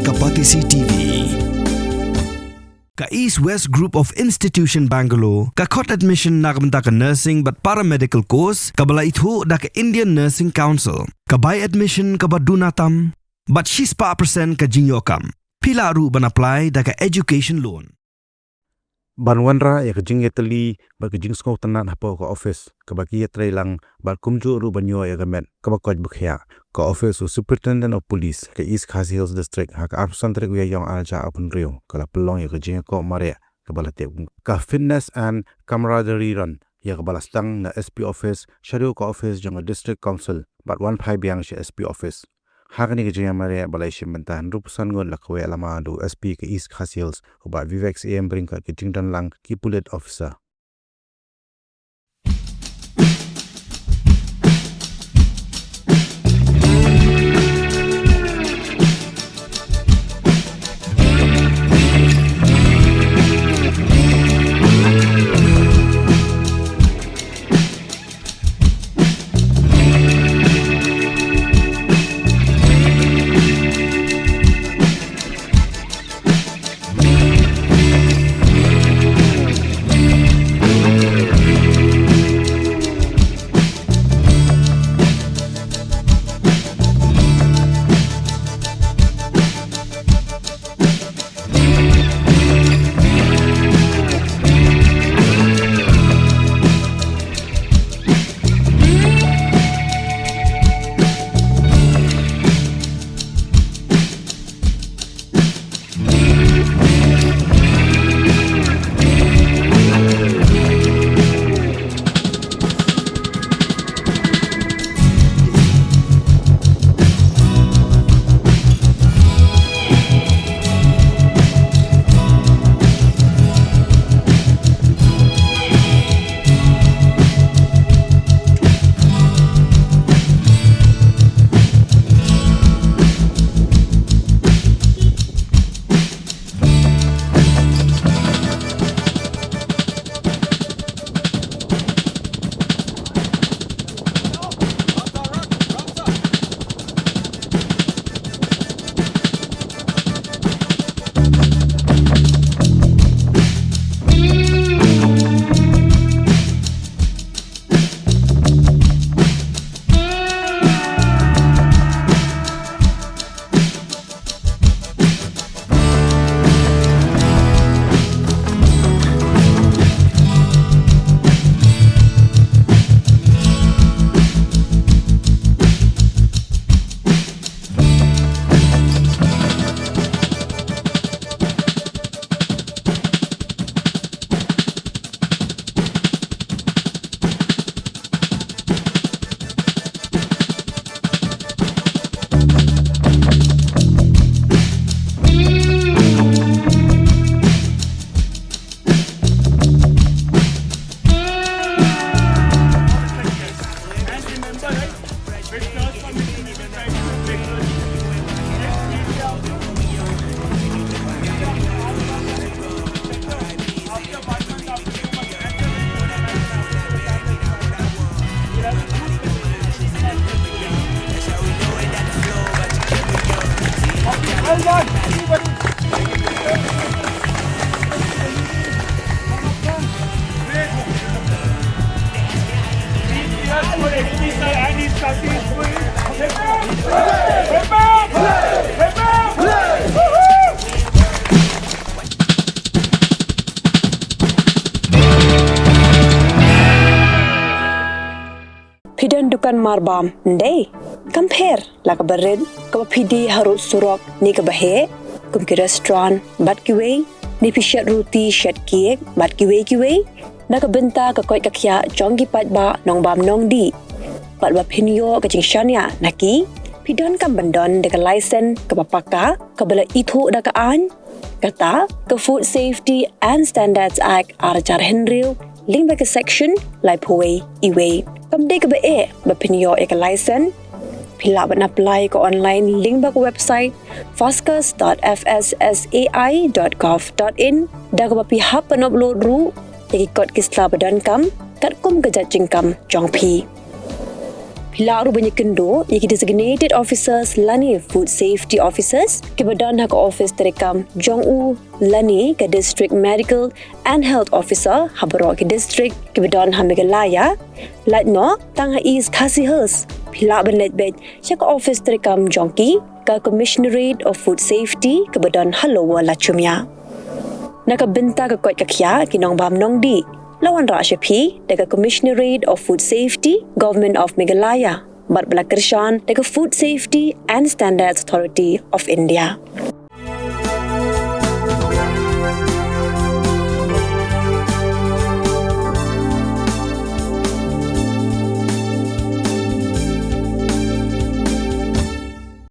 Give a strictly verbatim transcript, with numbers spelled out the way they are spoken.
Ka Batesi T V. Ka East West Group of Institution Bangalore ka khot admission na ka bynta ka nursing bad paramedical course kaba la ithuh da ka Indian Nursing Council. Ka bai admission kaba duna tam bad shispah percent ka jingïoh kam. Phi lah ruh ban apply da ka education loan. Ban wanrah ïa ka jingïatylli bad ka jingsngewtynnat hapoh ka office kaba ki ïatreilang bad kumjuh ruh ban ïoh ïa ka met kaba koit bakhiah, ka office u Superintendent of Police ka East Khasi Hills District ha ka arphew san tarik u Ïaïong arhajar arphew hynriew ka la pynlong ïa ka jingïakop mareh kaba la tip ka Fitness and Camaraderie Run, ïa kaba la sdang na S P office shaduh ka office jong ka District Council bad wan phai biang sha S P office. Ha kane ka jingïamareh ba la ïashim bynta hynriewphew san ngut la kawei lama da u S P ka East Khasi Hills u Bah Vivek Syiem bad ryngkat ka jingdonlang ki pulit officer. Phi don dukan marbam, ym dei? Kam pher la kaba rit, kaba phi die harud surok ne kaba heh, kum ki restaurant bad kiwei, ne phi shet ruti, shet cake bad kiwei kiwei, na ka bynta ka koit ka khiah jong ki paidbah nongbam nongdih. Bad ba phin ïoh ka jingshaniah na ki, phi donkam ban don da ka license kaba paka, kaba la ithuh da ka aiñ, kata ka Food Safety and Standards Act arhajar hynriew, lyngba ka section laiphew wei, iwei. Kam dei kaba eh ba phin ïoh ïa ka license. Phi lah ban apply ka online lyngba ka website fascus dot F S S A I dot gov dot in, da kaba phi hap ban upload ruh ïa ki kot ki sla ba donkam katkum ka jait jingkam jong phi. Phi lah ruh ban ïakynduh ïa ki designated officers lane food safety officers kiba don ha ka office treikam jong u lane ka district medical and health officer ha baroh ki district kiba don ha Meghalaya. Lait noh tang ha East Khasi Hills, phi lah ban leit beit sha ka office treikam jong ki, ka Commissionerate of Food Safety kaba don ha Lower Lachumia. Na ka bynta ka koit ka khiah ki nongbam nongdih, la wanrah sha phi da ka Commissionerate of Food Safety, Government of Meghalaya, bad ba la kyrshan da ka Food Safety and Standards Authority of India.